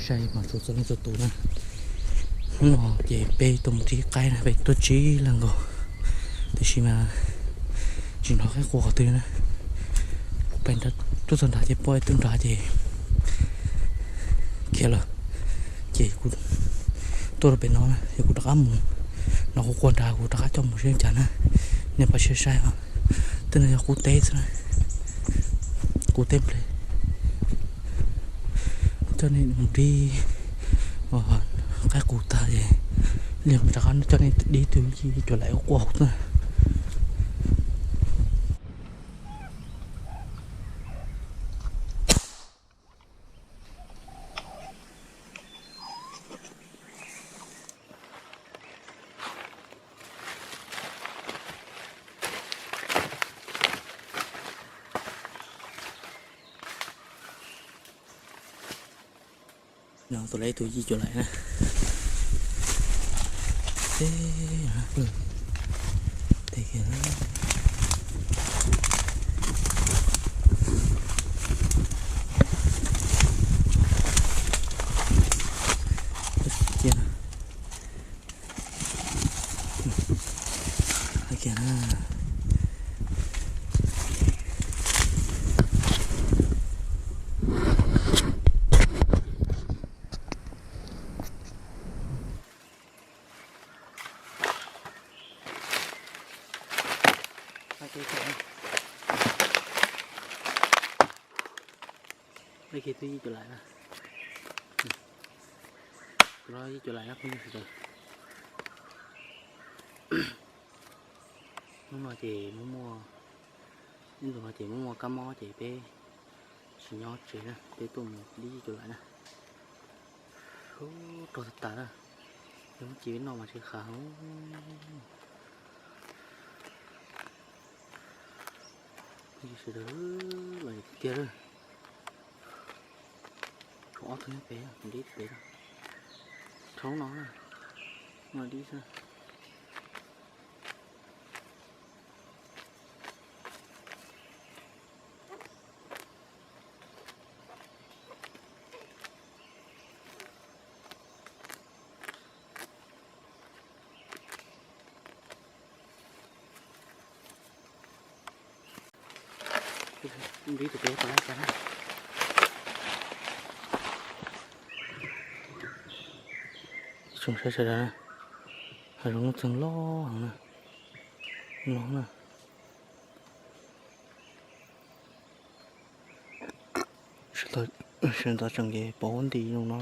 Caij mas txhua txhua leej txhua tus na. Hnub no ces peb tuaj mus ntsib qaib na, peb tuaj ntsib lawm nkaus, tiam sis mas tsis hnov qaib qus qhov twg na. Kuv pais tuaj txog nrad ces pom ib tug nrad ces khiav lawm. Ces kuv tuaj rau pem no na, ces kuv rov qab mus, no kuv quaj nrad kuv rov qab coj mus seb cas na. Nej pab saib saib os, tej no yog qub teb xwb na, qub teb nplej. Coj nej mus dib qaib qus tag es liag rov qab coj nej dib tug yij cuam laim ua quaj hauv xwb. No tus lawv tus yij cuam laim na. Tej, tej kiag, kiag. Kiag na. Tus yij cuam laim na, tus no yij cuam laim na phooj ywg sawv daws. Hnub no ces muaj muaj, ib ntus no ces muaj muaj kab mob ces peb tsis nyob tsev na, peb tuaj mus dib yij cuam laim na. Ub, rog tag tas na, yog muab ci peb noj mas tsis qab heev. Sawv daws, los tiag tiag lawm. Tshuav ob tug nyob pem, dib pem. Rhaub no na, no dib xwb. Ib tug pem tau na. Tsoom saib sawv daws na, hav zoov nuj txeeg loj heev na, no na. Sawv ntxov tseem ces pov huab nti zoo no,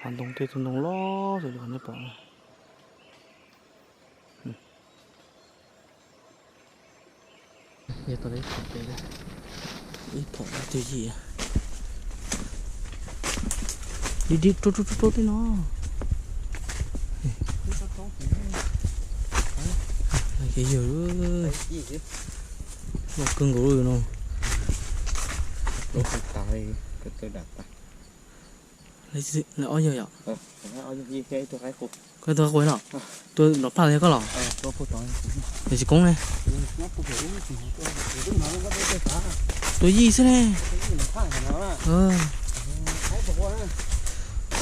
hav ntoo tej tug ntoo loj xwb nej pom. Yog tau ib phom pem, ib phom ib tug yij, dib dib rau rau rau tej no. Kev yawg loj kawg nkaus li no. Lawv ob yawg yom? Koj tus qaib qus no, tus nrov paj yog koj los? Yog tsis koob ne. Tus yij xwb ne.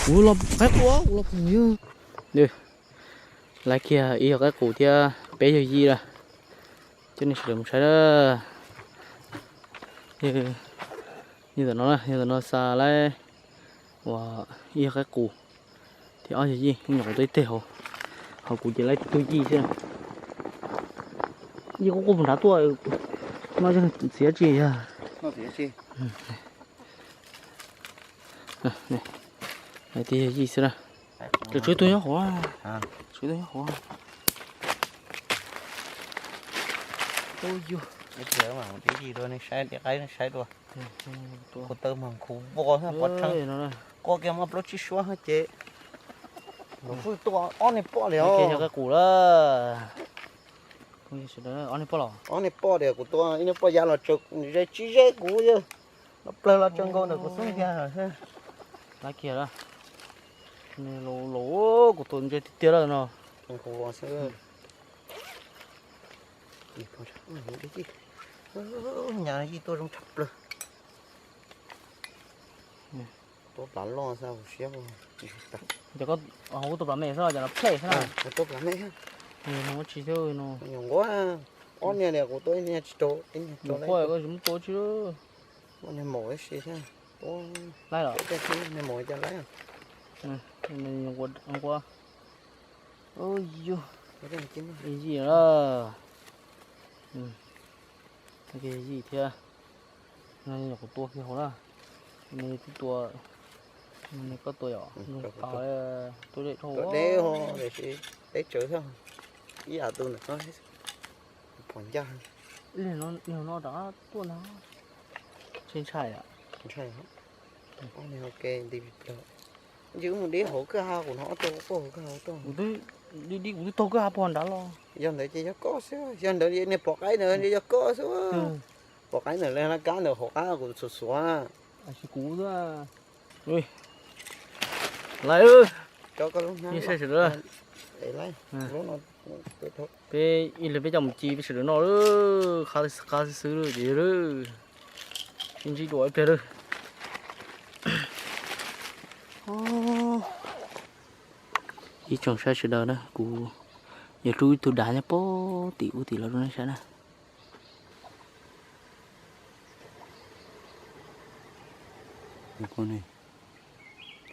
Kuv los qaib qus, kuv los phoom yawg. Laiv kiag ib yawg qaib qus thiab peb yawg yij lawm. Coj nej sawv daws mus saib na. Yog ntawm no, yog ntawm no xa lawm uas ib yawg qaib qus thiab ob yawg yij nyuam qhuav tuaj ib teg hauv, hauv kuv ces laiv tug yij xwb. Yij quaj quaj puag nrad tuaj, no txiav tsis yog. Laiv tug yij xwb na. Tshuav ib tug nyob hauv, tshuav ib tug nyob hauv. Ub yug, ib pliag mam mus dib yij dua, nej saib dib qaib nej saib dua. Kuv taw mas khuv vog, pov tseg. Quaj kiag mas plaub tsib suab ces, nws kuj tua ob niag poj li os. Qaib qus lawm. Ob niag poj li, kuv tua ib niag poj ya los tsaws ze tsis ze kuv, los plawg los tsaws nkaus ntawm kuv xub ntiag. Laiv kiag lawm. Laus, kuv tua ntse tiag tiag lawm no. Nyab yij tuaj zoo tshaj plaws. Tuaj plav loj xwb, siab. Cov koj hauv kuj tuaj plav me xwb, cov no plej xwb na. Tuaj plav me. Nws muaj tsis thiab no. Nyuam nquab, ob niag li kuv tuaj ib niag tsis rau, ib niag rau. Nyuam nquab koj tsis muab tua tsis. Muaj niag maum ib si thiab. Laib los? Niag maum cov laib. Nyuam nquab. Yus, yim na. Yim thiab. Nyuam qhuav tua kiag hauv na. Nws twb tua, nws koj tua yom, tua deb dhau. Deb ho, tiam sis deb tsawv thiab. Ib yam tus ntawm no, phom ncaj. Lig no rov qab tuaj ntag. Tsis ntshai, ntshai. Ob niag ua ke nti li plaws. Ntshe wb mus dib hauv kwj ha, kuv hnov ob tug quaj hauv kwj ha tuaj. Kuv twb dib dib kuv twb taug kwj ha puag nrad los. Yog ntawd ces yog koj xwb, yog ntawd niag pom qaib ntawd yog koj xwb. Pom qaib ntawd lawv laj kab ntawd hauv qab kuv xuav xuav. Kuv xwb. Lawm, saib sawv daws. Peb ib leeg peb coj mus ci peb sawv daws noj, qab xwb xwb ces sib ntsib dua ib pliag lawm. Ib tsoom saib sawv daws na, kuv yuav rub ib tug dav nyob pem tim ub tim lawv lub neej saib na.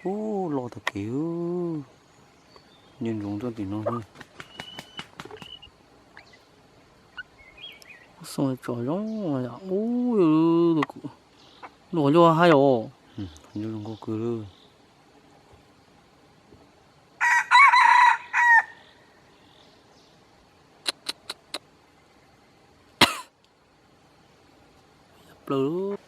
Ub, loj tag kev, nyob ntsoov txoj tim no xwb. Xoo tsom zoo, ub, tus kuj noj nyuaj hab yom. Zoo nkauj kawg li. Plaws.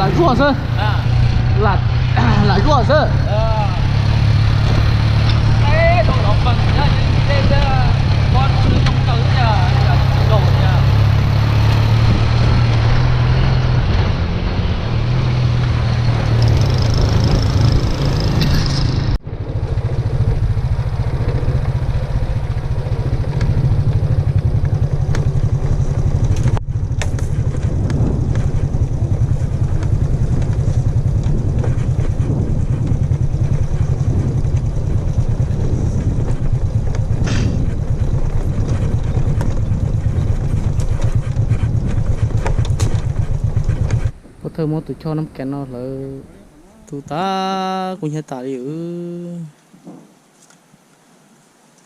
Lam zuaj xwb. Lam zuaj xwb. Pov thawj muab tus choj nab kas no hlawv tu tas kuv hnyiab tas li.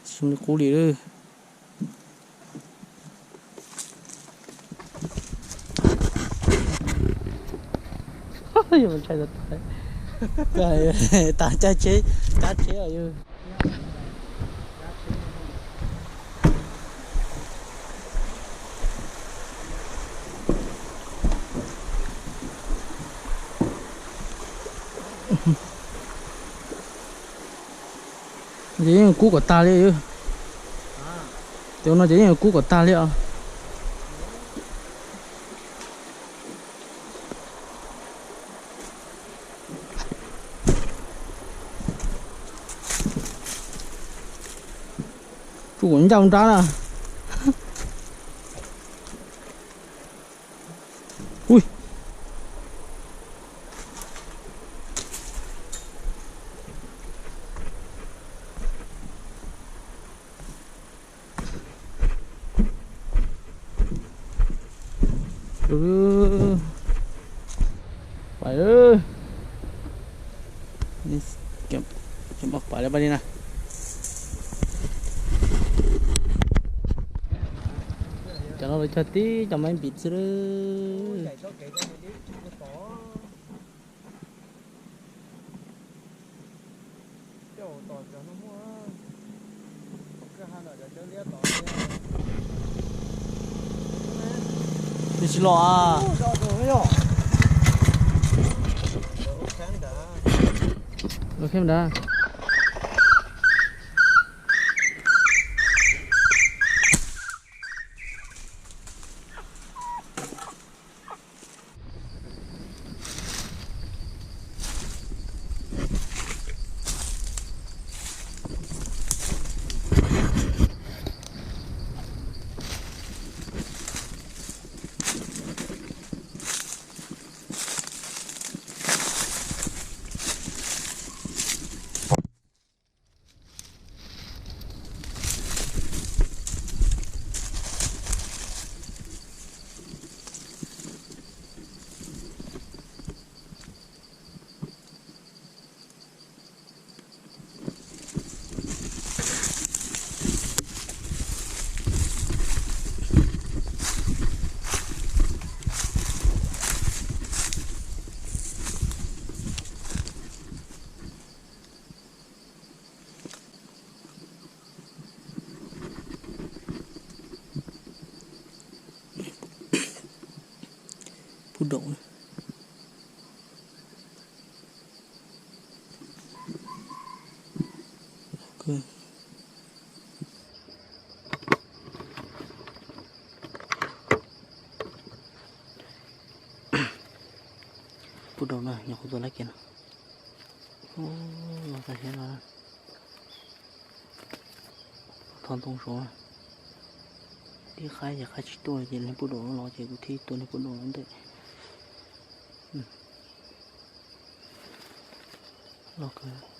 Tsis qub li lawm. Tag caj tsheb, cab tsheb yog. Ces yeej kub kom tag li. Cov no ces yeej kub kom tag li os. Tsuj kom ncaj nrab na. Ui. Pais, pais li na. Cov no lawv cog tib cov maiv npim xwb lawm. Nws tsis los a. Los kheb nrad. Pub daum. Pub daum na, nyuam qhuav tuaj lab kiag no. Los tag siab no. Thov ntoo saud. Tib qhaib ces qhaib tsis tuaj ces niag pub daum no los ces kuv thiaj tua niag pub daum no ntej. Los kawg.